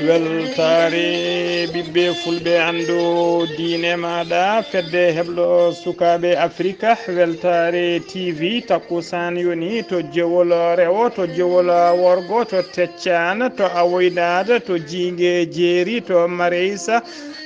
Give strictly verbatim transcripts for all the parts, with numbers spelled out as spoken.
Weltaare ɓiɓɓe fulɓe, anndu diine maaɗa, fedde heblo sukaaɓe Afrika, Weltaare T V, takkusaan yoni to Jewol Rewo, to Jewol Worgo, to Teccaan, to Awoynaat, to Jiinge Jeeri, to Mareysa,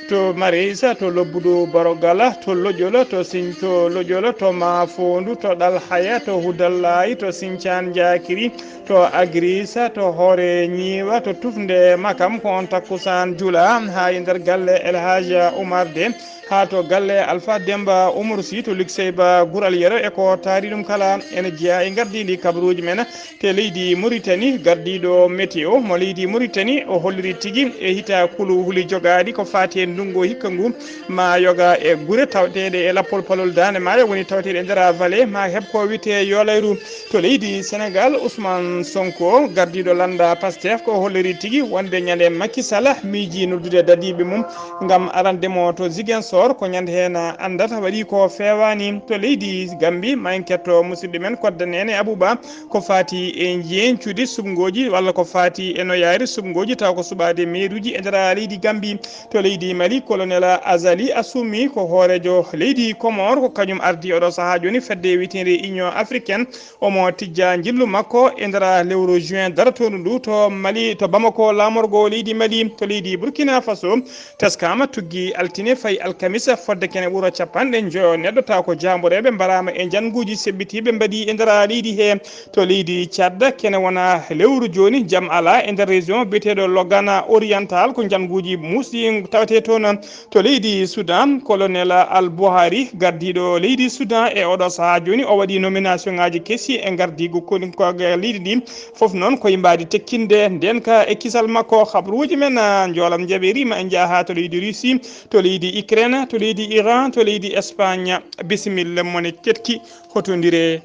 to Mareysa, to Lobbudu Borogala, to Loƴol, to Sinco Loƴol, to Maafoondu, to Ɗalhaya, to Hudallaay, to Sincaan Njaakiri, to Agriisa, to Hoore Ñiiwa, to Tufnde Makam, ko on takkusaan jula, haa e nder galle El Hadj Oumar De, haa to galle Alpha Demba Oumar Sy, to Luxeyba Gural Yero, e ko taari ɗum kala, ene jeyaa e ngardiindi kabaruuji men. Te leydi Mauritanie, gardiiɗo météo mo leydi Mauritanie, o holliri tigi e hita kulu huli jogaaɗi ko faati e ndunngu hikka ngu, ma yoga e gure tawteeɗe e lappol palol Daande Maayo, woni tawteeɗe e nder vallée, ma heɓ ko wiyetee yolayru. To leydi Sénégal, Ousmane Sonko, gardiiɗo lannda Pastef, ko holliri tigi wonde ñande Macky Sall miiji noddude dadiiɓe mum ngam arande mo to Ziguinchor, ko ñande heen anndata waɗi ko feewaani. To leydi Gambie, ma en ketto musidɗo men Kodda Neene Abouba, ko faati e njeencudi suɓngooji walla ko faati e no yaari suɓngooji taw ko suɓaade meeruuji e nder leydi Gambie. To leydi Mali, Colonel Azali Assoumi ko hooreejo leydi Comore, ko kañum ardi oɗo sahaa jooni fedde wiyeteende Union Africaine. Omo tijja njillu makko e nder lewru juin daratoondu ndu to Mali, to Bamako, laamorgo leydi Mali. To leydi Burkina Faso, teskaama tuggi altine fayi alkamisa fodde kene ɓura capanɗe njoyo neɗɗo taw ko jaamboreeɓe mbaraama e njannguuji seɓɓitiiɓe mbaɗi e nder leydi he. To leydi Tchad, kene wona lewru jooni jam alaa e nder région biyeteeɗo Logana Oriental, ko njannguuji muusɗi tawetee toon. To leydi Sudan, Colonel Al Buhari, gardiiɗo leydi Sudan e oɗo sahaa jooni, o waɗi nomination ŋaaji kesi e ngardiigu koni ko leydi ndi. Fof noon ko e mbaadi tekkinde ndeen ka e kisal makko. Habruuji men, ah, njoolam njaɓeeri ma en njaha to leydi Russie, to leydi Ukraine, to leydi Iran, to leydi Espagne. Bisimilla mone ketki, hotondire,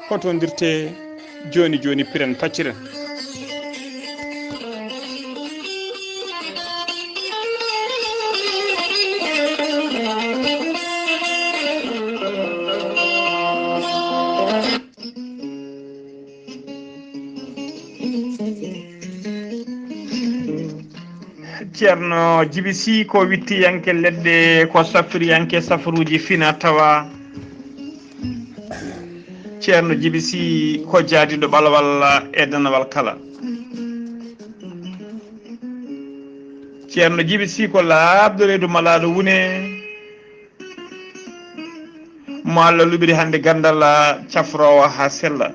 hotondirte jooni jooni piren pacciren. Ceerno Jibi Sih ko wittiyanke leɗɗe, ko safriyanke safruuji fina tawa. Ceerno Jibi Sih ko jaadiiɗo ɓalawal e danawal kala. Ceerno Jibi Sih ko laaɓɗo reedu malaaɗo wune. Mo Allah luɓiri hannde ganndal cafroowo haa sella.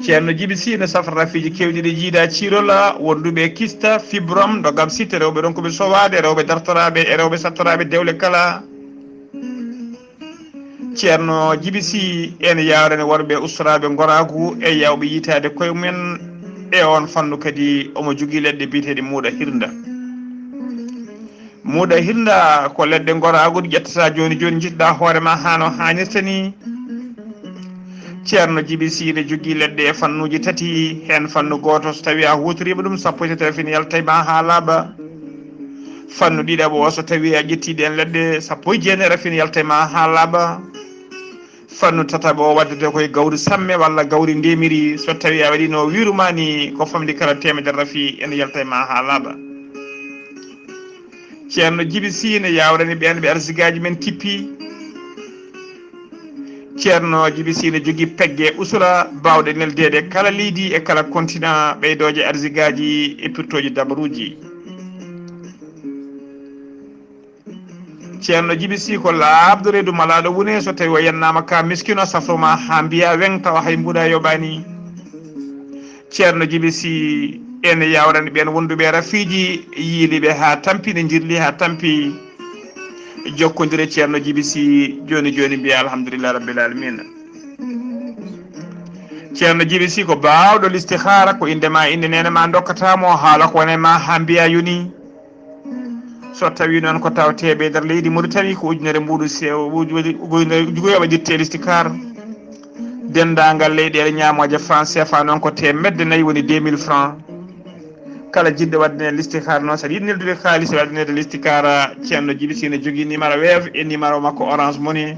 Ceerno Jibi Sih ne safra rafiiji keewɗi ɗi jiida ciirola, wonduɓe kista, fibrom, ɗo gam sitte rewɓe ronkuɓe sowaade, rewɓe dartoraaɓe e rewɓe sattoraaɓe dewle kala. Ceerno Jibi Sih ene yaawrani worɓe ustoraaɓe ngoraagu e yaawɓe yiytaade koye mumen e oon fannu kadi omo jogii leɗɗe biyeteeɗe muuɗa hirnda. Muuɗa hirnda ko leɗɗe ngoraagu ɗe ƴettata jooni jooni, njittoɗaa hoore ma haa no haanirta ni. Ceerno Jibi Sih ne jogii leɗɗe e fannuuji tati, heen fannu gooto so tawii a huutoriima ɗum sappo e tati rafin yaltay ma haa laaɓa. Fannu ɗiɗaɓo o so tawii a ƴettii ɗeen leɗɗe sappo e jeenayi rafin yaltay ma haa laaɓa. Fannu tataɓo o waddete koye gawri samme walla gawri ndemiri, so tawii a waɗiino wiiru ma ni ko famɗi kala teemedere rafi ene yalta e ma haa laaɓa. Ceerno Jibi Sih ne yaawrani ɓeen ɓe arsigaaji men kippi. Ceerno Jibi Sih ne jogii pegge usura baawɗe neldeede kala leydi e kala continent ɓeydooje arsigaaji e pirtooji dabaruuji. Ceerno Jibi Sih ko laaɓɗo reedu malaaɗo wune, so tawii o yennaama ka miskino, safro ma haa mbiya weŋ, tawa hay mbuuɗa yoɓaani. Ceerno Jibi Sih ene yaawrani ɓeen wonduɓe rafiiji, yiili ɓe haa tampi, ne njirli haa tampi. Jokkondire Ceerno Jibi Sih jooni jooni, mbiya alhamdulillahi rabbil aalamiina. Ceerno Jibi Sih ko baawɗo listihaara, ko innde ma, innde neene ma ndokkata mo, haala ko wone ma haa mbiya yoni. So tawii noon ko tawteeɓe e nder leydi Mauritanie, ko ujunere mbuuɗu se-, uju-, uju-, uju-, uju-, waɗirte listikaar. Denndaangal leyɗeele ñaamooje franc C F A noon ko teemedde nayi, woni deux mille francs. Kala jiɗɗo waɗde listikaar noon, so aɗa yiɗi neldude kaalis, waɗde listikaar, Ceerno Jibi Sih ne jogii numéro Wave e numéro makko Orange Money,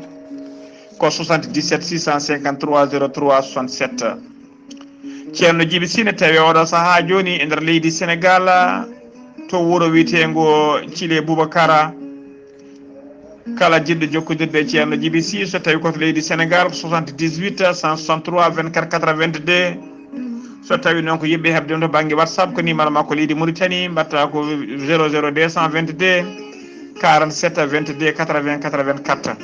ko soixante-dix-sept six cent cinquante-trois zéro trois soixante-sept. Ceerno Jibi Sine tawi oɗo sahaa jooni e nder leydi Senegal, to wuro wiyeteengo Cile Bubakara. Kala jiɗɗo jokkondirde e Ceerno Jibi Si, so tawi ko to leydi Senegal, ko soixante-dix-huit, cent soixante-trois, vingt-quatre, quatre-vingt-deux. So tawi noon ko yiɗɓe heɓde ɗum to bannge WhatsApp, ko numéro makko leydi Mauritanie, mbaɗta ko zéro zéro deux cent vingt-deux, quarante-sept, vingt-deux, quatre-vingts, quatre-vingt-quatre.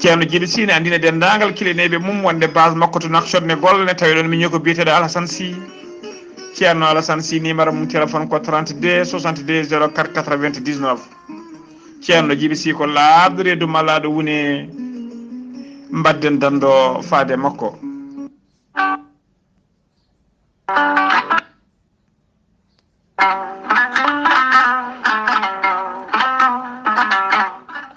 Ceerno Jibi Si ne anndina denndaangal kilineeɓe mum wonde base makko to Nouakchott ne golla, ne tawi ɗoon miñi ko biyeteeɗo Alassane Si. Ceerno Alassane Si, numéro mum téléphone ko trente-deux soixante-deux zéro quatre quatre-vingt-dix-neuf. Ceerno Jibi Si ko laaɓɗo reedu mallaaɗo wune, mbaɗden danndo faade makko.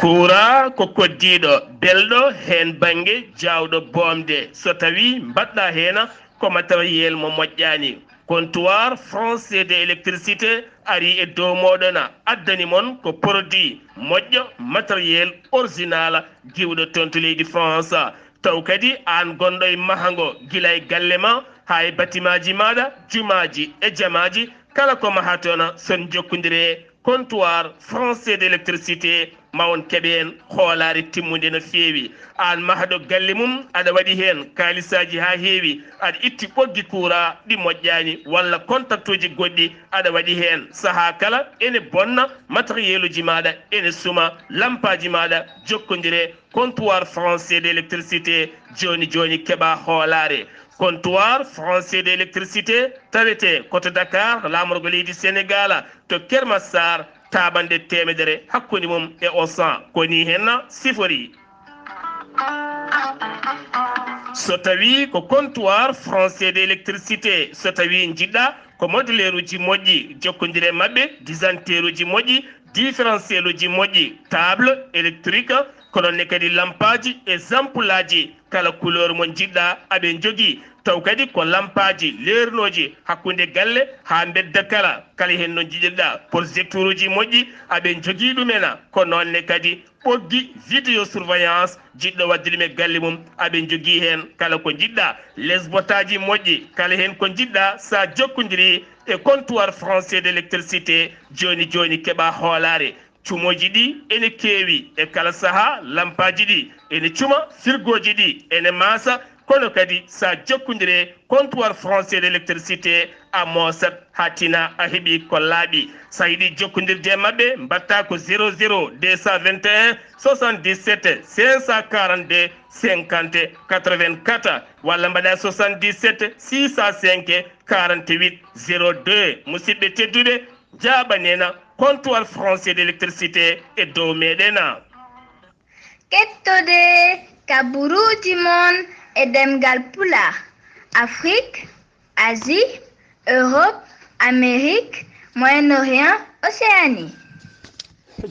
Kuuraa ko koddiiɗo, belɗo heen bannge, jaawɗo boomde. So tawii mbaɗɗaa heen ko matériel mo moƴƴaani, Comptoir Français de l'Électricité arii e dow mooɗon, addani mon ko produit moƴƴo, matériel original, giwɗo toon to leydi France. Taw kadi aan gonɗo e mahango, gila e galle ma haa e batimaaji maaɗa, jumaaji e jamaaji, kala ko mahaton, so on njokkondirii e Comptoir Français de l'Électricité, ma on keɓ heen hoolaare timmunde no feewi. Aan mahɗo galle mum, aɗa waɗi heen kaalisaaji haa heewi, aɗa itti ɓoggi kuuraa ɗi moƴƴaani, walla kontaktuuji goɗɗi aɗa waɗi heen. Sahaa kala ene bonna, matériel uji maaɗa ene suma, lampaaji maaɗa, jokkondiree e Comptoir Français de l'Électricité, jooni jooni keɓaa hoolaare. Comptoir Français de l'Électricité tawetee ko to Dakar, laamorgo leydi Senegal, to Keur Massar, taaɓannde teemedere hakkunde mum e Auchan. Ko nii heen siforii. So tawii ko Comptoir Français de l'Électricité, so tawii njiɗ-ɗaa ko modeleeruuji moƴƴi, jokkondir e maɓɓe, disanteeruuji moƴƴi, différentiel uji moƴƴi, table électrique, ko noon ne kadi lampaaji e ampulaaji, kala couleur mo njiɗ-ɗaa aɓe njogii. Taw kadi ko lampaaji leernooji hakkunde galle haa mbedda kala, kala heen no njiɗir-ɗaa, projecteuruuji moƴƴi aɓe njogii ɗum en, ko noon ne kadi ɓoggi vidéosurveillance, jiɗɗo waɗde ɗum e galle mum aɓe njogii heen kala ko njiɗ-ɗaa, lesbotaaji moƴƴi, kala heen ko njiɗ-ɗaa, so a jokkondirii e Comptoir Français de l'Électricité, jooni jooni keɓaa hoolaare. Cumooji ɗi ene keewi, e kala sahaa lampaaji ɗi ene cuma, firgooji ɗi ene maasa, kono kadi so a jokkondirii e Comptoir Français de l'Électricité, a moosat haa tinaa, a heɓii ko laaɓi. So a yiɗii jokkondirde e maɓɓe, mbaɗtaa ko zéro zéro deux cent vingt et un soixante-dix-sept cinq cent quarante-deux cinquante quatre-vingt-quatre, walla mbaɗaa soixante-dix-sept six cent cinq quarante-huit zéro deux. Musidɓe tedduɓe, njaaɓanen Comptoir Français de l'Électricité e dow meɗen. Kettode kaburuuji mon e ɗemngal Pulaar, Afrik, Asie, Europe, Amérique, Moyen-Orient, Océanie.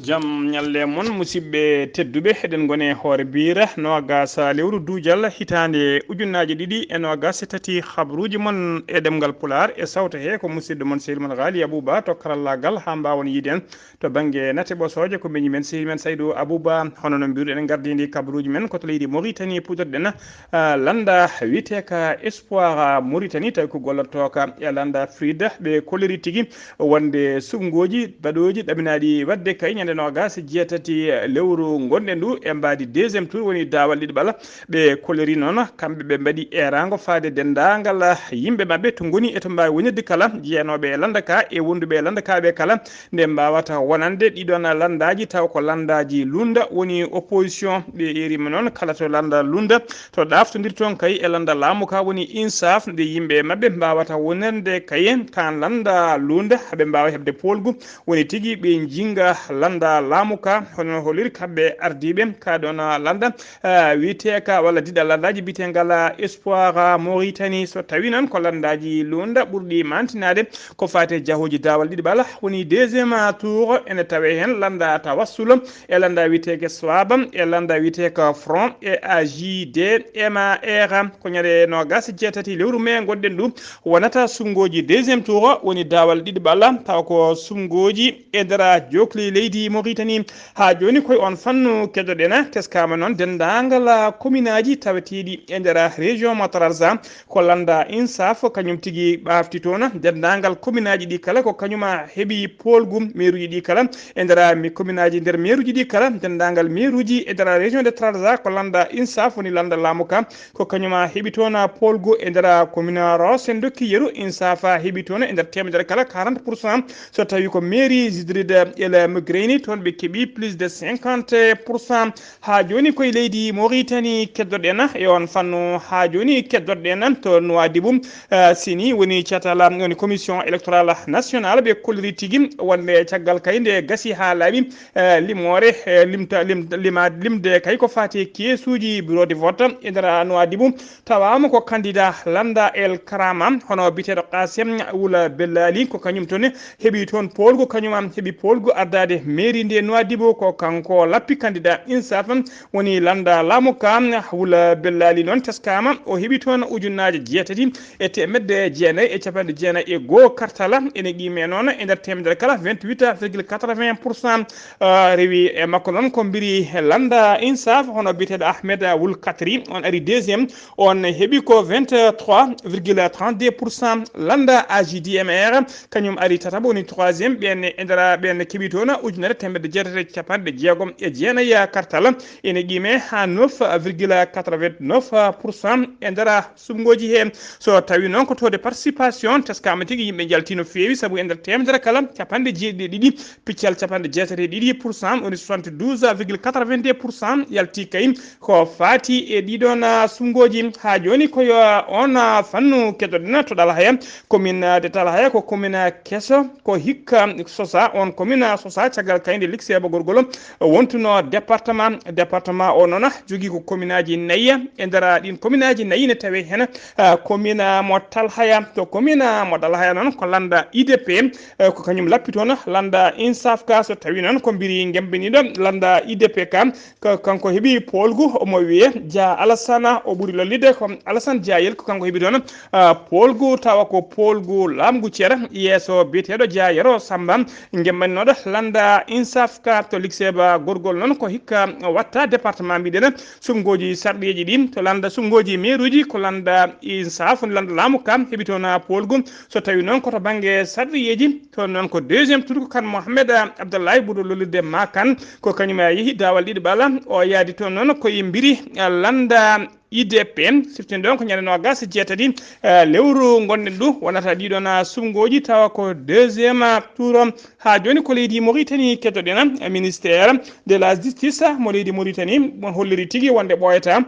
Jam ñalle mon, musidɓe tedduɓe, eɗen ngoni e hoore biire noogas lewru duujal hitaande ujunnaaje ɗiɗi e noogas e tati. Habruuji mon e ɗemngal Pulaar e sawto he ko musidɗo mon sehil mon Ghali Abouba to karallaagal haa mbaawon yiide en to bannge nate ɓosooje ko miñi men sehil men Saydou Abouba. Hono no mbiruɗen, en ngardiindi kabaruuji men ko to leydi Mauritanie, puɗɗorɗen, ah, lannda wiyeteeka Espoir Mauritanie, tawi ko gollotooka e lannda Frida. Ɓe kolliri tigi wonde suɓngooji baɗooji ɗaminaaɗi waɗde kay ñande noogas e jeetati lewru ngonɗen ndu e mbaadi deuxième tour, woni daawal ɗiɗi ɓala. Ɓe kolliri noon, kamɓe ɓe mbaɗi eeraango faade denndaangal yimɓe maɓɓe to ngoni e to mbaawi wonirde kala, jeyanooɓe e lannda ka e wonduɓe e lannda ka ɓe kala, nde mbaawata wonande ɗiɗon lanndaaji, taw ko lanndaaji lunnda woni opposition. Ɓe eerima noon kala to lannda lunnda, to ɗaaftondir toon kay e lannda laamu ka woni INSAF, nde yimɓe maɓɓe mbaawata wonande kay kan lannda lunnda, ɓe mbaawa heɓde poolgu woni tigi ɓe njinnga lannda laamu ka, hono no holiri kamɓe ardiiɓe ka ɗoon lannda, ah, wiyeteeka walla diɗɗal lanndaaji biyetegal, ah, Espoir, ah, Mauritanie. So tawi noon ko lanndaaji lunnda ɓurɗi mantinaade ko faati e jahooji daawal ɗiɗi ɓala, woni deuxième tour, ene tawe heen lannda Tawassul e lannda wiyeteeka Soaba e lannda wiyeteeka Front e A J D M A R. Ko ñande noogas e jeetati lewru mee ngonɗen ndu wonata suɓngooji deuxième tour, woni daawal ɗiɗi ɓala, taw ko suɓngooji e nder jookli leydi di Mauritanie. Haa jooni koye on fannu keddoɗen, teskaama noon denndaangal kominaaji taweteeɗi e nder région mo Trarza, ko lannda INSAF kañum tigi ɓaafti toon. Denndaangal kominaaji ɗi kala ko kañum heɓi poolgu, meeruuji ɗi kala e nder mi-, kominaaji nder meeruuji ɗi kala, denndaangal meeruuji e nder région de Trarza ko lannda INSAF woni lannda laamu ka, ko kañum heɓi toon poolgu e nder commune Ross. En ndokki yeru, INSAF heɓi toon e nder teemedere kala quarante pour cent. So tawi ko mairie Zidride El Mugreni, toon ɓe keɓi plus de cinquante pour cent. Haa jooni koye leydi Mauritanie keddoɗen e on fannu. Haa jooni keddoɗen to Nouadhibou, eh, sini woni catal, woni commission électorale nationale, ɓe kolliri tigi wonde caggal kay nde gasi haa laaɓi, eh, limoore, eh, limta, lim-, lima, limde kay ko faati e keesuuji bureau de vote e nder Nouadhibou. Tawaama ko candidat lannda El Karama, hono biyeteeɗo Qasim Wula Bellali, ko kañum toon heɓi toon poolgu, kañum am heɓi poolgu ardaade mairie nde Nouadhibou, ko kanko lappi candidat INSAF woni lannda laamu ka. Wula Bellali noon teskaama o heɓi toon ujunnaaje jeetati e teemedde jeenayi e capanɗe jeenayi e goo kartala, ene qiime noon e nder teemedere kala vingt-huit virgule quatre-vingts pour cent. Ah, rewi e makko noon ko mbiri lannda INSAF, hono biyeteeɗo Ahmed Wul Katri, on ari deuxième, on heɓi ko vingt-trois virgule trente-deux pour cent. Lannda A J D M R, kañum ari tataɓo, woni troisième, ɓen e nder ɓen keɓi toon ujunere teemedde jeetati e capanɗe jeegom e jeenayi kartala, ene qiime haa neuf virgule quatre-vingt-neuf pour cent e nder suɓngooji he. So tawi noon ko taux de participation, teskaama tigi yimɓe njalti no feewi, sabu e nder teemedere kala capanɗe jeeɗiɗi e ɗiɗi, piccal capanɗe jeetati e ɗiɗi pour cent, woni soixante-douze virgule quatre-vingt-deux pour cent yalti kay ko faati e ɗiɗon, ah, suɓngooji. Haa jooni ko yo on, ah, fannu keddoɗen to Ɗalhaya, commune de Ɗalhaya ko commune keso, ko hikka sosa, on commune sosa caggal kay nde Likseeba Gorgol wontuno département. Département o noon jogii ko commune aji nayi. E nder ɗin commune aji nayi ne tawi heen, ah, commune mo Ɗalhaya. To commune mo Ɗalhaya noon ko lannda I D P, eh, ko kañum lappi toon lannda INSAF ka. So tawi noon ko mbiri ngembiniiɗo lannda I D P ka, ko kanko heɓi poolgu, omo wiyee Dia Alassane, o ɓuri lollirde ko Alassane Diayel, ko kanko heɓi toon, ah, poolgu, tawa ko poolgu laaɓngu cer yeeso biyeteeɗo Dia Yero Samba, ngemmaninooɗo lannda INSAF ka. To Likseeba Gorgol noon ko hikka watta département, mbiɗen suɓngooji sarɗiiji ɗin. To lannda suɓngooji meeruuji ko lannda INSAF, woni lannda laamu ka, heɓi toon poolgu. So tawi noon ko to bannge sarɗiyeeji, toon noon ko deuxième tour ko kan Mohamed Abdallahi ɓurɗo lollirde Makan, ko kañum yehi daawal ɗiɗi ɓala, o yaadi toon noon ko e mbiri lannda I D P, siftin ɗon ko ñande noogas e jeetati, eh, lewru ngonɗen ɗo, wonata ɗiɗon, ah, suɓngooji, tawa ko deuxième, ah, tour. Haa jooni ko leydi Mauritanie keddoɗen, eh, ministère de la justice mo leydi Mauritanie, mo holliri tigi wonde ɓooyata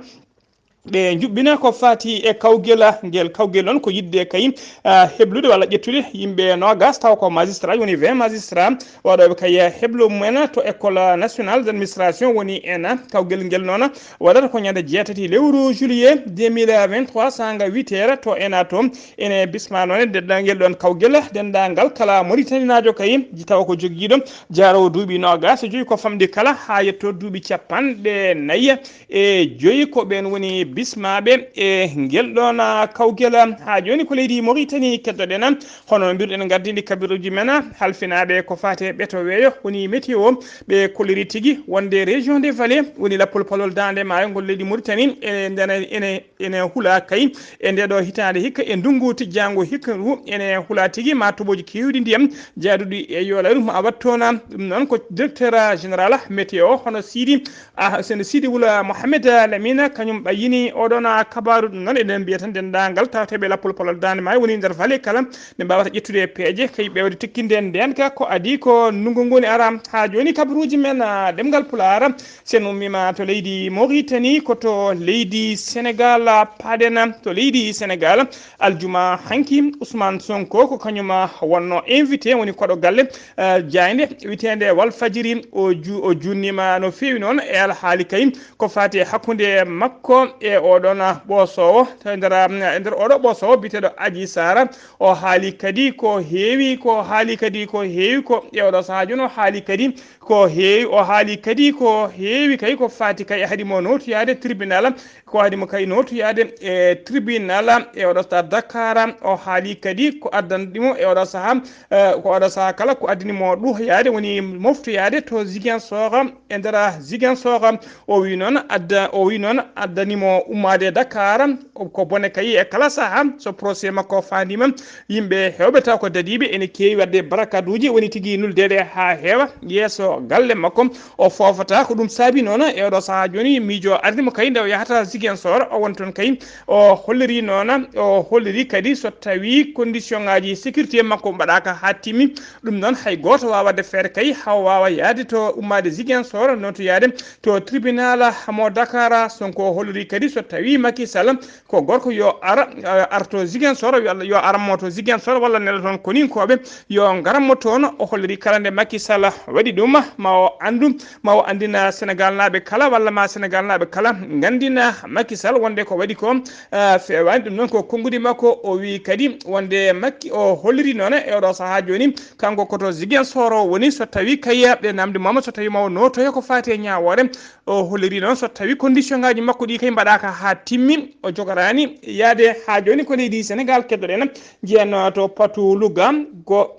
ɓe njuɓɓina ko faati e kawgel. Ngel kawgel noon ko yiɗde kay, ah, heblude walla ƴettude yimɓe noogas, tawa ko magistrat, woni vingt magistrat waɗooɓe kay heblo mumen to école nationale d'administration, woni ena. Kawgel ngel noon waɗata ko ñande jeetati lewru juillet deux mille vingt-trois, saanga huit heures to ena to. Ene bisma noon e denndaangal ɗon kawgel, denndaangal kala Moritaninaajo kay, tawa ko jogiiɗo jaarowo duuɓi noogas e joyi ko famɗi kala haa yetto duuɓi capanɗe nayi e joyi, ko ɓeen woni bismaaɓe e ngel ɗoon, ah, kawgel. Haa jooni ko leydi Mauritanie keddoɗen, hono mbirɗen ngardiindi kabiruuji men halfinaaɓe ko faati e ɓeto weeyo, woni météo, ɓe kolliri tigi wonde région de Vallée, woni lappol palol Daande Maayo ngol leydi Mauritanie, e ndene ene, ene hula kay e nde ɗo hitaande hikka, e ndunngu tijjaangu hikka ngu, ene hula tigi ma tobooji keewɗi ndiyam jaaduɗi e yoolaaru ma wat toon. Ɗum noon ko directeur général météo, hono Sidi, ah, seno Sidi Wula Mohamed Lamine, kañum ɓayyini oɗon, ah, kabaaru. Ɗum noon eɗen mbiya tan denndaangal tawateeɓe lappol palol Daande Maayo woni nder Vallée kala, ɓe mbaawata ƴettude peeje kay ɓeewde tikkinde ndeenka ko adii ko ndunngu ngu ne ara. Haa jooni kabaruuji men, ah, ɗemngal Pulaar, sen ummiima to leydi Mauritanie, ko to leydi Sénégal, ah, paaɗen. To leydi Sénégal, aljuma hanki, Ousmane Sonko ko kañum, ah, wonno invité, woni koɗo galle, ah, jaaynde wiyeteende Walfadjiri. O ju-, o juutniima no feewi noon e alhaali kay ko faati e hakkunde makko e e oɗon ɓoosowo, to e nder, e nder oɗo ɓoosowo biyeteeɗo Aji Sara. O haali kadi ko heewi, ko haali kadi ko heewi ko e oɗo sahaa jooni, o haali kadi ko heewi, o haali kadi ko heewi kay ko faati kay haɗi mo nootoyaade tribunal, ko haɗi mo kay nootoyaade e tribunal e oɗo sahaa Dakar. O haali kadi ko addani mo e oɗo sahaa, eh, ko oɗo sahaa kala ko addani mo ɗuhoyaade woni moftoyaade to Ziguinchor, e nder Ziguinchor. O wi noon adda, o wi noon addani mo ummaade Dakar, ko bone kay e kala sahaa so procès makko faandiima. Yimɓe heewɓe taw ko dadiiɓe ene keewi waɗde barakaduuji, woni tigi nuldeede haa heewa yeeso galle makko. O foofata ko ɗum saabi noon e oɗo sahaa jooni miijo ardi mo kay nde o yahata Ziguinchor, o won toon kay. O holliri noon, o holliri kadi so tawi condition ngaji sécurité makko mbaɗaaka haa timmi, ɗum noon hay gooto waawa waɗde feere kay haa o waawa yahde to ummaade Ziguinchor, noon to yahde to tribunal mo Dakar. Sonko holliri kadi so tawi Macky Sall ko gorko yo ar, eh, ar to Ziguinchor, yo, yo aranmo to Ziguinchor walla nela toon koninkooɓe yo ngaranmo toon. O holliri kala nde Macky Sall waɗi ɗum ma o anndu, ma o anndina Senegal naaɓe kala walla ma Senegal naaɓe kala nganndina Macky Sall wonde ko waɗi ko, eh, feewaani. Ɗum noon ko konngudi makko. O wi kadi wonde Macky, o holliri noon e oɗo sahaa jooni kanko ko to Ziguinchor o woni, so tawi kay ɓe namdi mama so tawi ma o nootoya ko faati e ñaawoore. O holliri noon so tawi condition ngaji makko ɗi kay mbaɗaaka haa timmi, o jogoraani yaade haa jooni. Ko leydi Senegal keddoɗen, njiyan to Patu Louga, go-,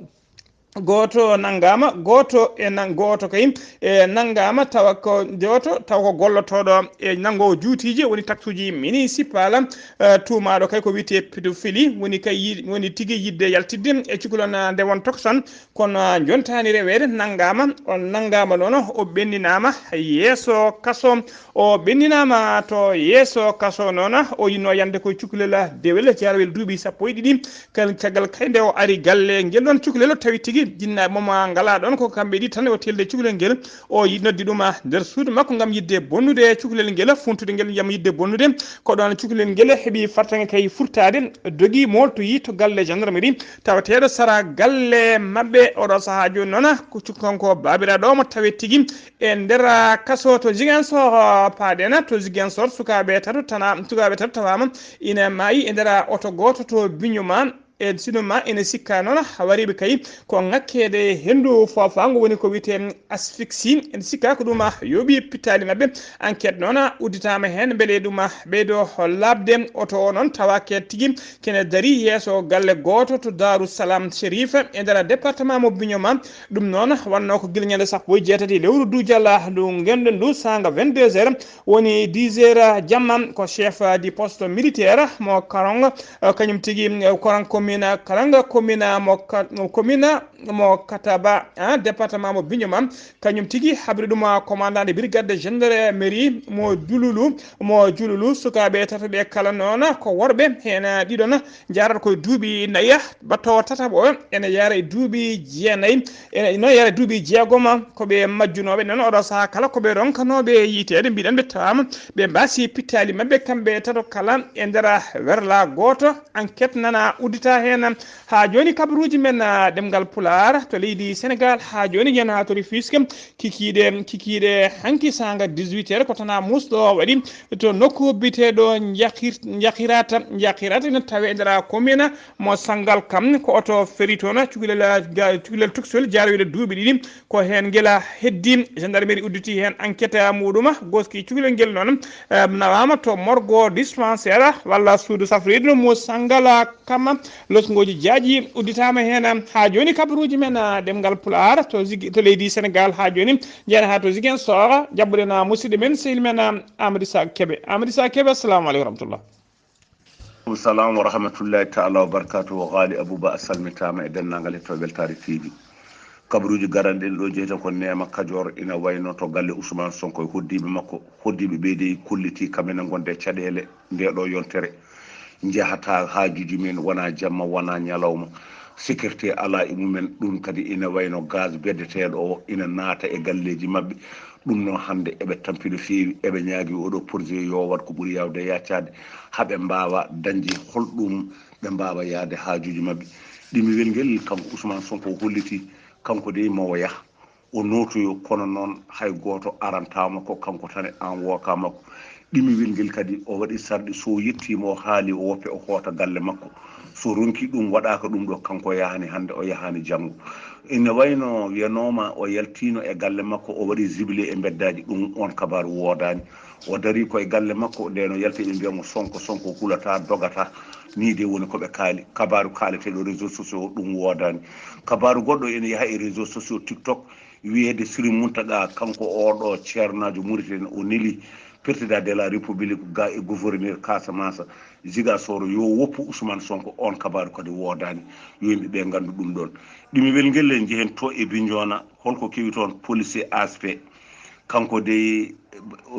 gooto nangama, gooto e nan-, gooto kay e nangama tawa ko jooto, tawa ko gollotoɗo e nango juutiji, woni taxuji municipal, eh, tuumaɗo kay ko wiyete pédophilie, woni kay yi-, woni tigi yidde yaltidde e cukalel nde won toksan. Kono, ah, jontaani reweede, nanngaama, o nanngaama noon, o ɓenndinaama yeeso kaso. O ɓenndinaama to yeeso kaso noon, o yinnoo yande ko e cukalel dewel, jarwel duuɓi sappo e ɗiɗi. Kal-, caggal kay nde o ari galle ngel ɗoon cukalel, o tawi tigi jinnaaɓe mum ngalaa ɗoon, ko kamɓe ɗiɗi tan, o teldi e cukalel ngel. O yi-, noddi ɗum, ah, nder suudu makko ngam yiɗde bonnude cukalel ngel, funtude ngel ngam yiɗde bonnude. Ko ɗoon cukalel ngel heɓi fartaŋŋe kay furtaade, dogi mooltoyi to galle gendarmerie. Taweteeɗo sara galle maɓɓe oɗo sahaa jooni noon, ko cuk-, kanko baabiraaɗo mo tawe tigi e nder kaso to Ziguinchor, paaɗen to Ziguinchor, sukaaɓe tato tana-, sukaaɓe tato tawaama ina maayi e nder oto gooto to Bignona. E sinoma ina sikka noon, wariiɓe kay ko ŋakkeede henndu foofaango woni ko wiyetee asphyxie. Ene sikka ko ɗum yooɓi pittaali maɓɓe. Enquête noon udditaama heen mbele ɗum ɓeydo laaɓde. Oto o noon tawaaka tigi kene darii yeeso galle gooto to Daaru Salaam Sherif e nder département mo Bignona. Ɗum noon wonnoo ko gila ñande sappo e jeetati lewru Duujal ndu ngenɗen ndu, saanga vingt-deux heures, woni dix heures jamma. Ko chef du poste militaire mo Karang, eh, kañum tigi, eh, Karang commune, Karang commune mo Ka-, commune mo Kataba, ah, département mo Bignona. Kañum tigi habri ɗum, ah, commandant de brigade de gendarmerie mo Jululu, mo Jululu. Sukaaɓe tato ɓe kala noon ko worɓe, heen ɗiɗon njarat koye duuɓi nayi, battoowo tataɓo o ene yara e duuɓi jeenayi, ene noon yara e duuɓi jeegom. Ko ɓe majjunooɓe noon oɗo sahaa kala ko ɓe ronkanooɓe yiiteede, mbiɗen ɓe tawaama, ɓe mbaasi pittaali maɓɓe kamɓe tato kala e nder werla gooto. Enquête nana uddita heen. Haa jooni kabaruuji men, ah, ɗemngal Pulaar to leydi Senegal, haa jooni njiyen haa to Rufisque, kikiiɗe, kikiiɗe hanki saanga dix-huit heures ko tana muusɗo waɗi to nokku biyeteeɗo Njaxir-, Njaxirata, Njaxirata ina tawee e nder commune mo Sangalkam. Ko oto ferii toon cukalel, ga-, cukalel tuksol jarwel duuɓi ɗiɗi. Ko heen ngel heddi, gendarmerie udditi heen enquête muɗum, goski cukalel ngel noon, eh, nawaama to morgo dispensaire walla suudu safrirdu mo Sangalkam. Losngooji jaaji udditaama heen. Haa jooni kabaruuji men, ah, ɗemngal Pulaar to Zig-, to leydi Senegal haa jooni, njeyen haa to Ziguinchor, jaɓɓuɗen, ah, musidɗo men, sehil men, ah, Amadou Issa Kébé. Amadou Issa Kébé, assalamu aleykum wa rahmatullah. Aleykum salam wa rahmatullahi taala wa barakatuhu. Ghali Abouba, a salmitaama e denndaangal hettooɓe Weltaare T V. Kabaruuji garanɗi ɗo jeyta ko Neema Kajoor, ina wayno to galle Ousmane Sonko e hoddiiɓe makko. Hoddiiɓe ɓe dey kolliti kam ene ngonde e caɗeele nde ɗo yontere. Njahata haajuuji men, wona jamma, wona ñalawma. Sécurité alaa e mumen. Ɗum kadi ina wayno gaz beddeteeɗo o ina naata e galleeji maɓɓe. Ɗum noon hannde eɓe tampi no feewi, eɓe ñaagi oɗo projet yo waɗ ko ɓuri yaawde yaacaade, haa ɓe mbaawa dañde holɗum ɓe mbaawa yahde haajuuji maɓɓe. Ɗimmiwel ngel, kanko Ousmane Sonko o holliti, kanko dey mo o yaha, o nootoyo, kono noon hay gooto arantaa mo, ko kanko tan e envoqué makko. Ɗimiwel ngel kadi o waɗi sarɗi, so yettiima o haali o woppe o hoota galle makko. So ronki ɗum waɗaaka ɗum ɗo, kanko o yahani hannde, o yahani janngo. Ina wayno wiyanooma o yaltiino e galle makko, o waɗi jubilé e mbeddaaji, ɗum oon kabaaru woodaani. O darii ko e galle makko, ndeen o yalti ɓe mbiya mo Sonko, Sonko hulataa, dogataa. Nii de woni ko ɓe kaali. Kabaaru kaaleteeɗo réseaux sociaux ɗum woodaani. Kabaaru goɗɗo ina yaha e réseaux sociaux, TikTok, wiyeede Siri Muntaga, kanko oo ɗo ceernaajo Mauritanie, o neli président de la République ga e gouverneur Casamance, Ziguinchor, yo woppu Ousmane Sonko. Oon kabaaru kadi woodaani, yo yimɓe ɓe nganndu ɗum ɗoon. Ɗimiwel ngel en njehen to e Bignona, holko kewi toon? Policier A S P, kanko de,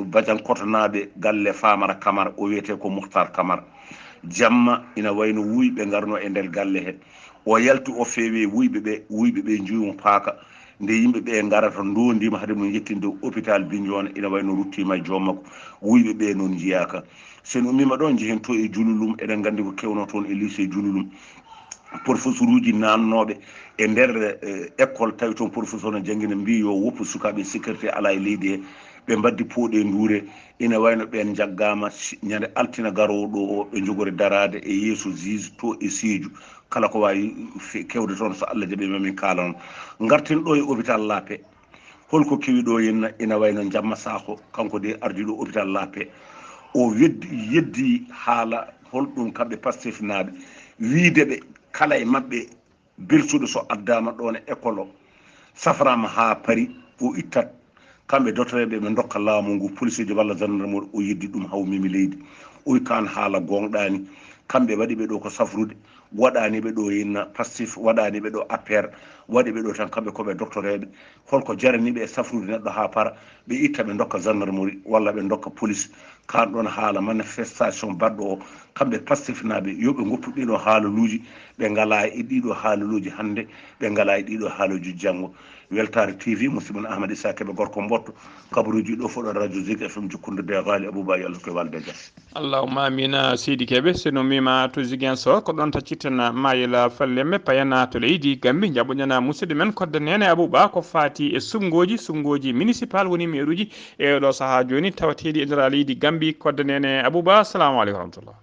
Badiane Kotonaaɓe, galle Famara Camara, o wiyetee ko Muhtar Camara. Jamma ina wayno wuyɓe ngarno e nder galle he. O yalti o feewi wuyɓe ɓe, wuyɓe ɓe njuwi mo paaka. Nde yimɓe ɓe ngarata ndondiima hade mum yettinde hôpital Bignona, ina wayno ruttiima e joom makko. Wuyɓe ɓe noon njiyaaka. So en ummiima ɗo, njehen to e Jululum, eɗen nganndi ko kewno toon e lycée Jululum. Professoruuji naannooɓe e nder, eh, école, tawi toon professeur no janngina, mbii yo woppu sukaaɓe sécurité alaa e leydi he, ɓe mbaddi pooɗe nduure, ina wayno ɓeen njaggaama si-, ñande altina garoowo ɗo o, ɓe njogori daraade e yeeso juge to e Sédhiou, kala ko waawi fe-, kewde toon, so Allah jaɓi, ma min kaala on. Ngarten ɗo e hôpital La Paix. Holko kewi ɗo henna? Ina wayno Jamma Sakho, kanko de ardiiɗo hôpital La Paix. O weddi, yeddi haala holɗum kamɓe Pastef naaɓe, wiide ɓe kala e maɓɓe belsuɗo so addaama ɗoon e école o, safraama haa Paris, o ittat. Kamɓe dotoreeɓe ɓe ndokka laamu ngu, policeejo walla gendarmerie, o yeddi ɗum haw memi leydi. O wi kaan haala gooŋɗaani. Kamɓe waɗi ɓe ɗo ko safrude, waɗaani ɓe ɗo henna Pastef, waɗaani ɓe ɗo A P R, waɗi ɓe ɗo tan kamɓe ko ɓe dotoreeɓe. Holko jarani ɓe e safrude neɗɗo haa para, ɓe itta ɓe ndokka gendarmerie walla ɓe ndokka police? Kaan ɗoon haala manifestation baɗɗo o, kamɓe Pastef naaɓe, yo ɓe ngoppu ɗiɗo haalaluuji, ɓe ngalaa e ɗiɗo haalaluuji hannde, ɓe ngalaa e ɗiɗo haalaluuji janngo. Weltaare T V, musidɗo mon Ahmad Issa Kebe, gorko Mboɗto, kabaruuji ɗo fof ɗo Radio Zik F M, jokkondirde e Ghali Abouba, yo Allah ko walde jam. Allahumma amina, Seydi Kebe. So no mima to Ziguinchor, ko ɗon taccitana Mayela Fallemme payana to leydi Gambi. Jaɓoɗen musidɗo men Kodda Nene Abouba ko fati e suɓngooji, suɓngooji municipal woni meeruuji e oɗo sahaa jooni tawateeɗi e nder leydi Gambi. Kodda Nene Abouba, assalamu aleykum wa rahmatullah.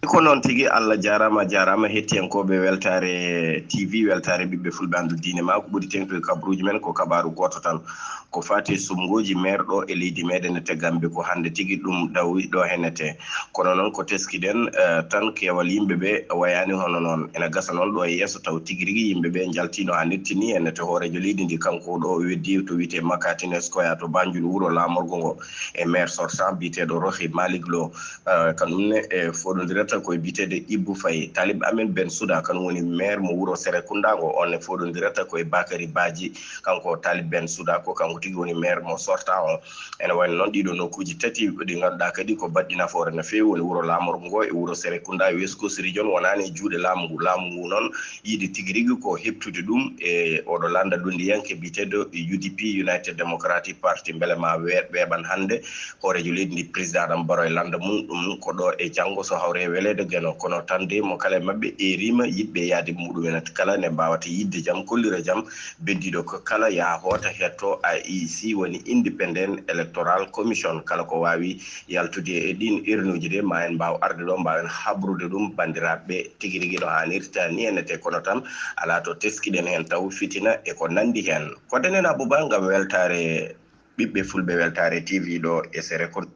Ko noon tigi, Allah jaaraama, a jaaraama hettiyankooɓe Weltaare T V, Weltaare Ɓiɓɓe Fulɓe Anndu Diine Maa, ko ɓuri teeŋtude kabaruuji men ko kabaaru gooto tan, ko faati e suɓngooji meer ɗo e leydi meeɗen e te Gambi, ko hannde tigi ɗum dawi ɗo hennete. Kono noon ko teskiɗen, eh, tan keewal yimɓe ɓe wayaani hono noon. Ena gasa noon ɗo e yeeso taw tigi rigi yimɓe ɓe njaltiino haa nirti ni hennete hooreejo leydi ndi, kanko ɗo o weddi to wiyetee Makatine Square to Banjul, wuro laamorgo ngo, e maire sortant biyeteeɗo Rohey Malick Lowe. Eh, kanum ne, eh, fooɗondirata ko e biyeteeɗo Ibou Faye. Taalib Amen Ben Souda, kanum woni maire mo wuro Serekunda ngo, on ne fooɗondirata ko e Bakary Badji, kanko Taalib Ben Souda ko kanko tigi woni maire mo sortant o. Ene wayno noon ɗiɗo nokkuuji tati ɗi ngannduɗaa kadi ko baɗɗi nafoore no feewi, woni wuro laamorgo ngo e wuro Serekunda. West Coast Region wonaani e juuɗe laamu ngu. Laamu ngu noon yiɗi tigi rigi ko heɓtude ɗum e oɗo lannda lunndiyanke biyeteeɗo U D P, United Democratic Party. Mbele ma weer ɓeeɓan hannde hooreejo leydi ndi, président Adama Barrow e lannda mum, ɗum ko ɗo e janngo so hawre e weleede Geno. Kono tan de mo kala e maɓɓe eeriima yiɗɓe yaade muɗum en kala ne mbaawata yiɗde jam, kollira jam, beddiiɗo ko kala yaha hoota hetto I E C, woni Independent Electoral Commission. Kala ko waawi yaltude e ɗiin urnuuji de, ma en mbaaw arde ɗo, mbaawen habrude ɗum banndiraaɓe tigi rigi no haanirta ni ene te, kono tan alaa to teskiɗen heen taw fitina e ko nanndi heen. Kodda Nene Abouba ngam Weltaare Ɓiɓɓe Fulɓe, Weltaare T V ɗo e Serekunda.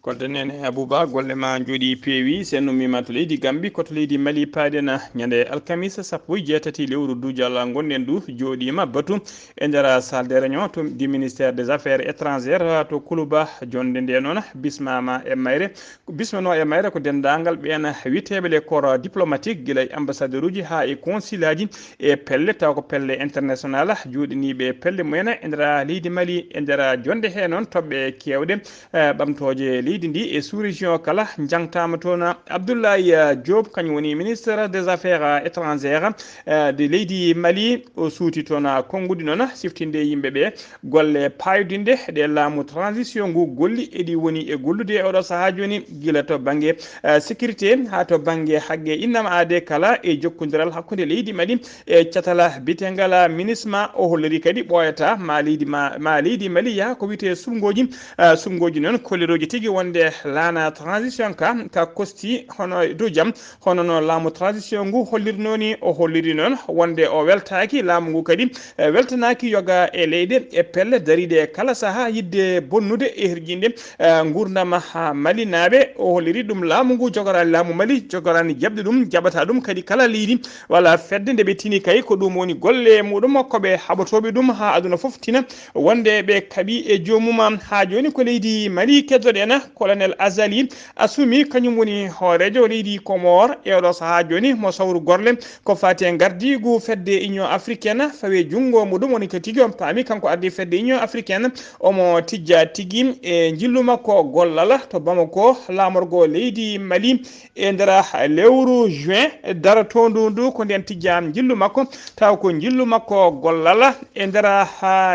Kodda Nene Abouba, golle ma njooɗi peewi. So en ummiima to leydi Gambi, ko to leydi Mali paaɗen ñande alkamisa sappo e jeetati lewru duujal ngonɗen du, jooɗiima batu e nder salle de réunion to, du ministère des affaires étrangères to Kuluba. Jonnde nde noon bismaama e mayre, bismano e mayre ko denndaangal ɓeen wiyeteeɓe les corps diplomatique, gila e ambassadeur uji haa e consulat ji e pelle, taw ko pelle international, jooɗiniiɓe pelle mumen e nder leydi Mali. E nder jonnde he noon toɓɓe keewɗe, eh, ɓamtooje leydi ndi e sous-région kala njangtaama toon. Abdoulaye, eh, Diop, kañum woni ministre des affaires étrangères, eh, de leydi Mali, o suuti toon konnguɗi noon siftinde yimɓe ɓe golle paayodinɗe ɗe laamu transition ngu golli, eɗi woni e gollude e oɗo sahaa jooni, gila to bannge, eh, sécurité haa to bannge haqqe innama aade kala e jokkondiral hakkunde leydi Mali e catal biyetengal MINUSMA. O holliri kadi ɓooyata ma leydi ma, ma leydi Mali yaha ko wiyetee suɓngooji, eh, suɓngooji noon kollirooji tigi wonde laana transition ka ka kosti hono e dow jam, hono no laamu transition ngu hollirnoo ni. O holliri noon wonde o weltaaki, laamu ngu kadi e weltanaaki yoga e leyɗe e pelle dariiɗe e kala sahaa yiɗde bonnude e hirjinde e nguurndam ha Malinaaɓe. O holliri ɗum laamu ngu jogoraani, laamu Mali jogoraani jaɓde ɗum, jaɓata ɗum kadi kala leydi walla fedde nde ɓe tini kay. Ko ɗum woni golle muɗum ko ɓe haɓotooɓe ɗum ha aduna fof tina wonde ɓe kaɓi e joomum. Ha jooni ko leydi Mali keddoɗen, colonel Azali Assoumi, kañum woni hooreejo leydi Comore e oɗo sahaa jooni mo sawru gorle ko faati e ngardiigu fedde Union Africaine fawi e junngo muɗum, woni ko tigi on paami kanko ardii fedde Union Africaine, omo tijja tigi e njillu makko gollal to Bamako, laamorgo leydi Mali e nder lewru juin darotoondu ndu, ko nden tijja njillu makko, taw ko njillu makko gollal e nder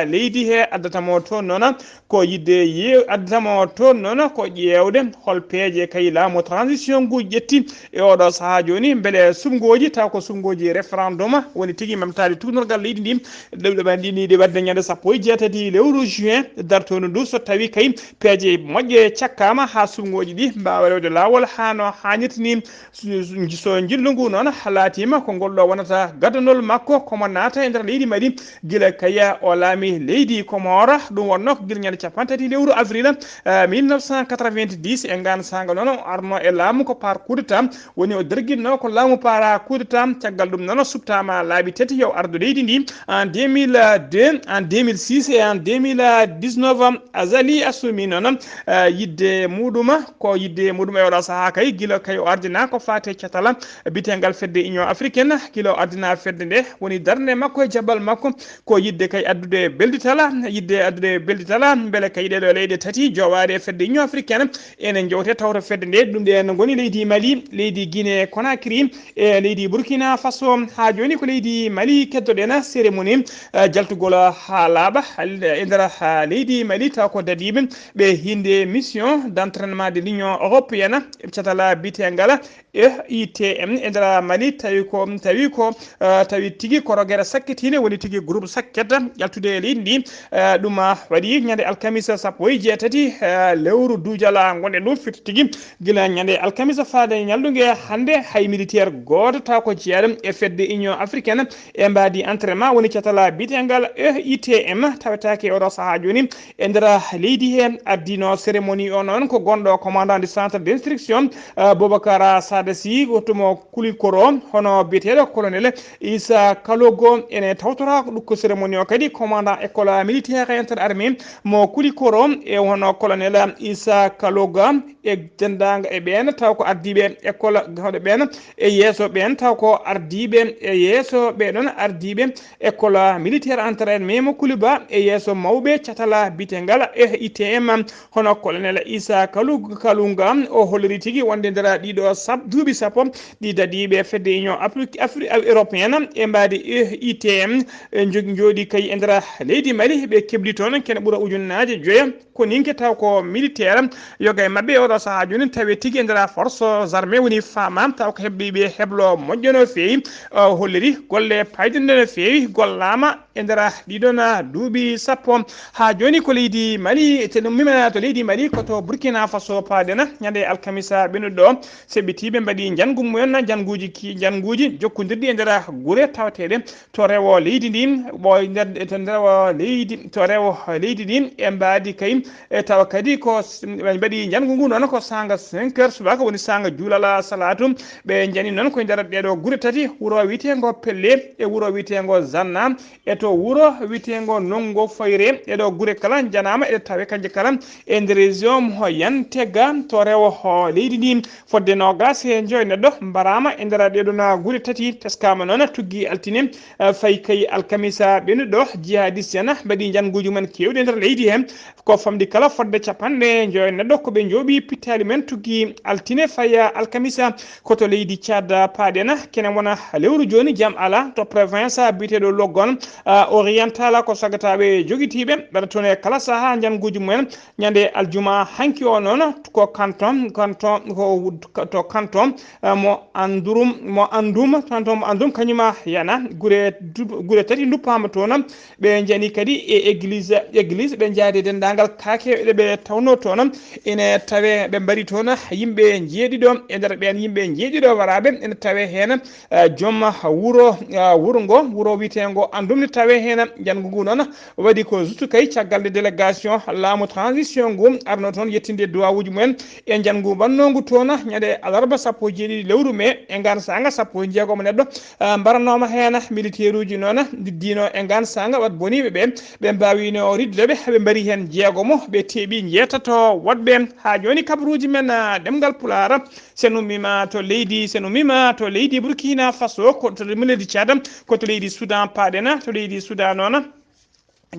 leydi he addata mo toon noon. Ko yiɗde ye-, addata mo toon noon ko ƴeewde hol peeje kay laamu transition ngu ƴetti e oɗo sahaa jooni, mbele suɓngooji, taw ko suɓngooji référendum woni tigi memtaade tuugnorgal leydi ndi, ɗe, ɗe, ɗe, ɗe waɗde ñande sappo e jeetati lewru juin dartoondu ndu, so tawi kay peeje moƴƴe cakkaama haa suɓngooji ɗi mbaawa rewde laawol haa no haanirta ni. So, so, so njillu ngu noon laatiima ko ngol ɗo wonata gaddanol makko, komo naata e nder leydi Mali, gila kay o laami leydi Comore. Ɗum wonnoo ko gila ñande capanɗe tati lewru avril, eh, mille neuf cent quatre-vingt-dix. E ngaan saanga noon o arno e laamu ko par coup d'état, woni o derginno ko laamu par coup d'état. Caggal ɗum noon o suɓtaama laabi tati yo ardu leydi ndi en deux mille deux, en deux mille six et en deux mille dix-neuf. Azali Assoumi noon, eh, yiɗde muɗum, ko yiɗde muɗum e oɗo sahaa kay, gila kay o ardina ko faati e catal bitengal fedde Union Africaine, gila o ardina fedde nde, woni darnde makko e jaɓɓal makko, ko yiɗde kay addude beldital, yiɗde addude beldital, mbele kay ɗeɗo leyɗe tati jowaade e fedde Union Africaine, ene jowte tawto fedde nde, ɗum ɗen ngoni leydi Mali, leydi Guinée Conakry, e leydi Burkina Faso. Ha jooni ko leydi Mali keddoɗen cérémonie, eh, jaltugol ha laaɓa, hal-, e nder, ha leydi Mali, taw ko dadiiɓe ɓe hinde mission d'entraînement de l'Union européenne, catal biyetegal E I T M e nder Mali, tawi ko, tawi ko, eh, tawi tigi ko rogere sakkitiinde, woni tigi groupe sakket ƴaltude e leydi ndi. Eh, ɗum, ah, waɗi ñande alkamisa sappo e jeetati, eh, lewru duujala ngonɗen ɗum, firti tigi gila ñande alkamisa faade ñalɗunge hannde, hay militaire gooto taw ko jeyaɗo e fedde Union Africaine e mbaadi entraînement, woni catal biyetegal E I T M, tawetaake e oɗo sahaa jooni e nder leydi he. Ardino cérémonie o noon ko gonɗo commandant du centre d'instruction, eh, Boubacar Sadassi, wottumo Kulikoro, hono biyeteeɗo colonel Issa Kalogo ene tawtora ko ɗum ko cérémonie o kadi commandant école militaire interarmée mo Kulikoro, e hono colonel Issa Kaloga e denndaangal e ɓeen taw ko ardiiɓe école hoɗo ɓeen e yeeso ɓeen taw ko ardiiɓe e yeeso ɓee ɗoon ardiiɓe école militaire interarmée mo Kouliba e yeeso mawɓe catal biyetegal E I T M. Hono colonel Issa Kalou-, Kalunga, o holliri tigi wonde nder ɗiɗo sab-, duuɓi sappo ɗi dadiiɓe fedde Union Afri-, Afri-, Européenne e mbaadi E I T M, e jog-, jooɗi kay e nder leydi Mali, ɓe kebli toon kene ɓura ujunnaaje joyo koninke taw ko militaire, yoga e maɓɓe e oɗo sahaa jooni tawi tigi e nder forces armées woni fama, taw ko heɓɓiiɓe heblo moƴƴo no feewi, o holliri golle payɗinɗe no feewi gollaama e nder ɗiɗon duuɓi sappo. Haa jooni ko leydi Mali, te ɗum mimana to leydi Mali, ko to Burkina Faso paaɗen. Ñande alkamisa ɓennuɗo, seɓɓitiiɓe mbaɗi njanngu mumen, njannguuji ki-, njannguuji jokkondirɗi e nder gure tawateeɗe to rewo leydi ndi, ɓo-, nder, to rewo leydi, to rewo leydi ndi, e mbaadi kay, e tawa kadi ko s-, ɓe mbaɗi njanngu ngu noon ko saanga cinq heures subaka, woni saanga juulal salaatu. Ɓe njani noon ko e nder ɗeɗo gure tati, wuro wiyeteengo Pelle e wuro wiyeteengo Zanna, e to wuro wiyeteengo Nongo Foyre. Ɗeɗo gure kala njanaama eɗe tawe kanje kala e nder région mo Yantega to rewo ho leydi ndi. Fodde noogas e joy neɗɗo mbaraama e nder ɗeɗo na gure tati. Teskaama noon tuggi altine, eh, fayi kay alkamisa ɓennuɗo, jihadiste en mbaɗi njannguuji mumen keewɗi e nder leydi he. Ko famɗi kala fodde capanɗe joy neɗɗo ko ɓe njooɓi pittaali men tuggi altine faya alkamisa. Ko to leydi Tchad paaɗen, kene wona lewru jooni jam ala to province biyeteeɗo Logon, ah, oriental, ko sagataaɓe jogitiiɓe mbaɗa toon e kala sahaa njannguuji mumen. Ñande aljuma hanki o noon ko canton, canton, ko to canton, eh, mo Andurum, mo Andum, canton mo Andum, kañuma yana gure du-, gure tati nduppaama toon. Ɓe njani kadi e église, église, ɓe njaadi e denndaangal kaake ɗe ɓe tawno toon. Ene tawe ɓe mbari toon yimɓe njeeɗiɗo. E nder ɓeen yimɓe njeeɗiɗo waraaɓe ene tawe heen, eh, joom wuro, eh, wuro ngo, wuro wiyeteengo Andum, ne tawe heen. Njanngu ngu noon waɗi ko juutu kay caggal nde délégation laamu transition ngu arno toon yettinde duwawuuji mumen e njanngu wannoo ngu toon ñande alarba sappo e jeeɗiɗi lewru mee. E ngaan saanga sappo e jeegom neɗɗo, eh, mbaranooma heen. Militeeruuji noon ndiddiino e ngaan saanga, wat boniiɓe ɓe, ɓe mbaawino riddude ɓe, ɓe mbari heen jeegomo, ɓe teeɓi njeetato woɗɓe. Haa jooni kabaruuji men, ah, ɗemngal Pulaar, sen ummiima to leydi, sen ummiima to leydi Burkina Faso, ko to leydi Tchad, ko to leydi Soudan paaɗen. To leydi Soudan noon,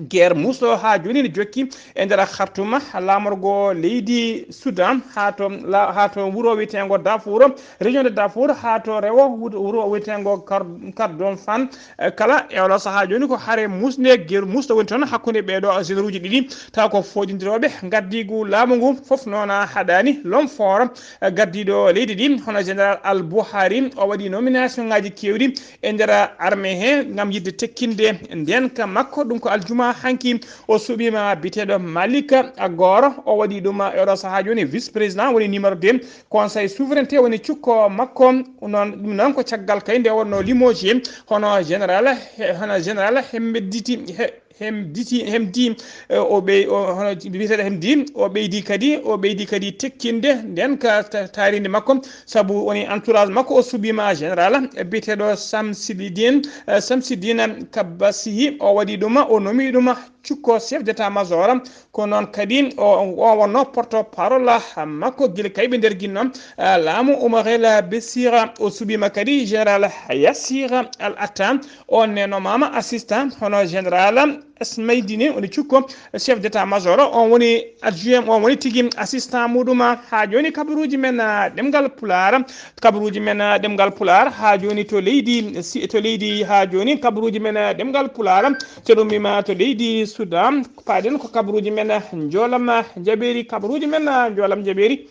guerre muusɗo haa jooni ne jokki e nder Khartoum, laamorgo leydi Soudan, haa to la-, haa to wuro wiyeteengo Darfour, région de Darfour, haa to rewo wuro, wuro wiyeteengo Kar-, Kordofan. Eh, kala e oɗo sahaa jooni ko hare muusnde, guerre muusɗo woni toon hakkunde ɓeeɗo généraux uji ɗiɗi, taw ko fooɗindirooɓe ngaddiigu laamu ngu. Fof noon haɗaani. L'homme fort, eh, gaddiiɗo leydi ndi, hono général Al Buhari, o waɗi nomination ŋaaji keewɗi e nder armée he ngam yiɗde tekkinde ndeenka makko. Ɗum ko aljuma hanki. O suɓiima biteeɗo Malik Agor, o waɗi ɗum e oɗo sahaa jooni vice président, woni numéro deux conseil souveraineté, woni cukko makko. Noon, ɗum noon ko caggal kay nde wonno limogé hono général, he-, hono général Hemediti, he-, Hemditi, Hemdi, eh, o ɓey-, o, hono biyeteeɗo Hemdi, o ɓeydi kadi, o ɓeydi kadi tekkinde ndeenka ta-, taarinde makko, sabu woni entourage makko. O suɓiima général biyeteeɗo Samsidine, eh, Samsidine Kabasihi, o waɗi ɗum, o nomi ɗum cukko chef d'état-major. Ko noon kadi o, o wonno porte-parole makko gila kay ɓe nderginno, eh, laamu. Oumar El Béchir, o suɓiima kadi général Yassir Al Atta, on ne nomaama assistant hono général Esmaydini, woni cukko chef d'état-major, on woni adjoint, on woni tigi assistant muɗum. Haa jooni kabaruuji men, ah, ɗemngal Pulaar, kabaruuji men, ah, ɗemngal Pulaar, haa jooni to leydi, si, to leydi, haa jooni kabaruuji men, ah, ɗemngal Pulaar, so ɗum wiima to leydi Soudan, paaɗen ko kabaruuji men, ah, njoolam, ah, njaɓeeri, kabaruuji men, ah, njoolam njaɓeeri.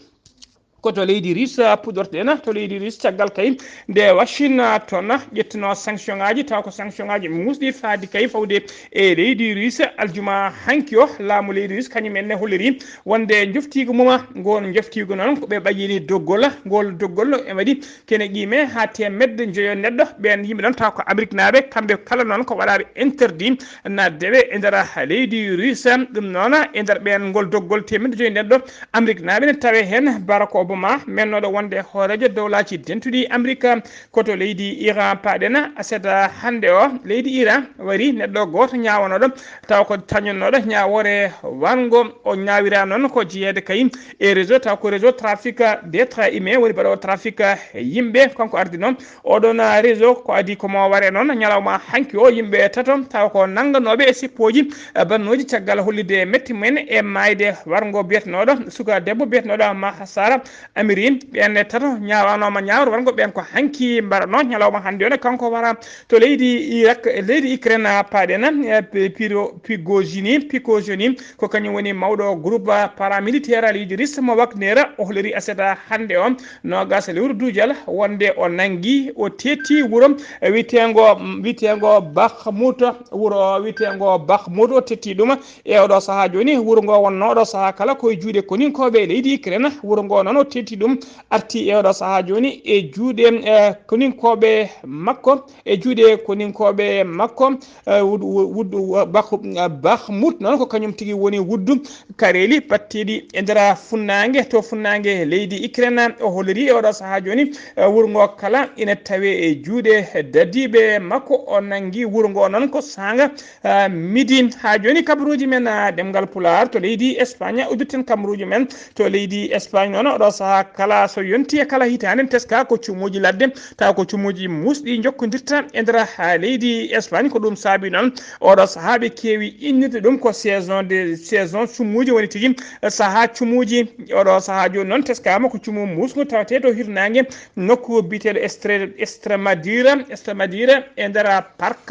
Ko to leydi Russe puɗɗorteɗen, to leydi Russe, caggal kay nde Washington ƴettuno sanction ŋaaji, taw ko sanction ŋaaji muusɗi faade kay fawde e leydi Russe. Aljuma hanki o, laamu leydi Russe kañum en ne holliri wonde njoftiigu mum, ngoon njoftiigu noon ko ɓe ɓayyini doggol, ngol doggol no e waɗi kene qiime haa teemedde njoyo neɗɗo. Ɓeen yimɓe noon taw ko Ameriknaaɓe, kamɓe kala noon ko waɗaaɓe interdit naatde ɓe e nder leydi Russe. Ɗum noon, e nder ɓeen ngol doggol teemedde joyi neɗɗo, Ameriknaaɓe ne tawe heen Barack Obama, mennooɗo wonde hooreejo dowlaaji dentuɗi Amerika. Ko to leydi Iran paaɗen, aset hannde o, leydi Iran wari neɗɗo gooto ñaawanooɗo, taw ko tañonnooɗo ñaawoore warngo. O ñaawira noon ko jeyeede kay e réseau, taw ko réseau trafic d'êtres humains, woni baɗoowo trafic yimɓe, kanko ardino. Oɗon réseau ko adii ko mo ware noon, ñalawma hanki o, yimɓe tato taw ko nannganooɓe e seppooji, eh, bannooji caggal hollitde metti mumen e maayde warngo biyetenooɗo, suka debbo biyetenooɗo Maha Sara Amiri. Ɓeen tato ñaawanooma ñaawre warngo, ɓeen ko hanki mbarano, ñalawma hannde o ne kanko wara to leydi Irak, leydi Ukraine paaɗen, eh, Pi-, Piro-, Pigojini, Pigojini, ko kañum woni mawɗo groupe paramilitaire leydi Russe mo Wagner. O holliri aset hannde o, noogas lewru duujal, wonde o nanngi, o tetti wuro wiyeteengo, wiyeteengo Bakhmut, wuro wiyeteengo Bakhmut, o tetti ɗum. E oɗo sahaa jooni, wuro ngo wonno oɗo sahaa kala ko e juuɗe koninkooɓe leydi Ukraine. Wuro ngo noon o tetti ɗum, arti e oɗo sahaa jooni e juuɗe, eh, koninkooɓe makko, e juuɗe koninkooɓe makko, eh, wud-, wud-, wuddu, wa-, Bakh-, eh, Bakhmut noon ko kañum tigi woni wuddu kareeli batteeɗi e nder funnaange, to funnaange leydi Ukraine. O holliri e oɗo sahaa jooni, eh, wuro ngo kala ina tawe e juuɗe dadiiɓe makko. O nanngi wuro ngo noon ko saanga, eh, midi. Haa jooni kabaruuji men, ah, ɗemngal Pulaar to leydi Espagne, uddirten kabaruuji men to leydi Espagne noon. Oɗo sahaa kala so yonti e kala hitaande, teska ko cumuuji ladde, taw ko cumuuji muusɗi njokkondirta e nder, ah, leydi Espagne. Ko ɗum saabi noon oɗo sahaa ɓe keewi innirde ɗum ko saison de, saison cumuuji, woni tigi sahaa cumuuji. Oɗo sahaa jooni noon teskaama ko cumu muusngu tawetee to hirnaange nokku biyeteeɗo Estre-, Estremadura, Estremadura e nder parc,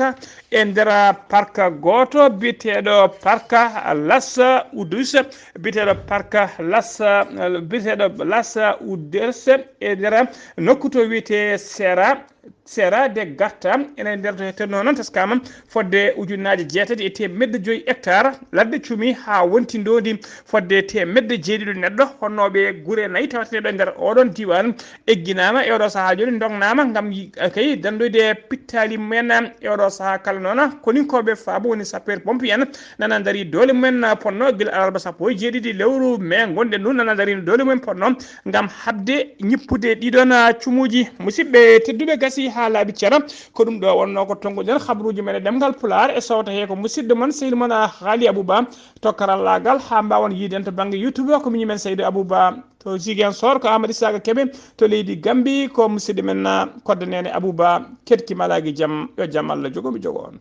e nder parc gooto biyeteeɗo parc Las Udus, biyeteeɗo parc Las, biyeteeɗo Las Udus e nder nokku to wiyetee Sera Sera de Garta, ene nder to hettono noon, taskama fodde ujunnaaje jeetati e teemedde joyi hectare ladde cumi haa wonti ndondi fodde teemedde jeeɗiɗo neɗɗo honnooɓe gure nayi tawateɗo e nder oɗon diwan egginaama e oɗo sahaa jooni, ndognaama ngam yi- kay danndoyde pittaali mumen e oɗo sahaa kala. Noon koninkooɓe faabo woni sapeur pompier en nana ndari doole mumen ponno gila alarba sappo e jeeɗiɗi lewru mai ngonɗen ɗum, nana ndari doole mumen ponno ngam haɓde ñippude ɗiɗon cumuuji. Musidɓe tedduɓe, gasi haa laaɓi ceera. Ko ɗum ɗo wonnoo ko tonnguɗen habruuji men e ɗemngal Pulaar e sowta hee ko musidɗo mon, sehil mon, Haali Abouba, to karallaagal, haa mbaawon yiiden to bannge YouTube ko miñi men Seydou Abouba, to Ziguinchor ko Amadou Isaga Kebe, to leydi Gambi ko musidɗo men, ah, Kodda Nene Abouba. Keɗki malaaki jam, yo jam Allah jogo mi jogo on.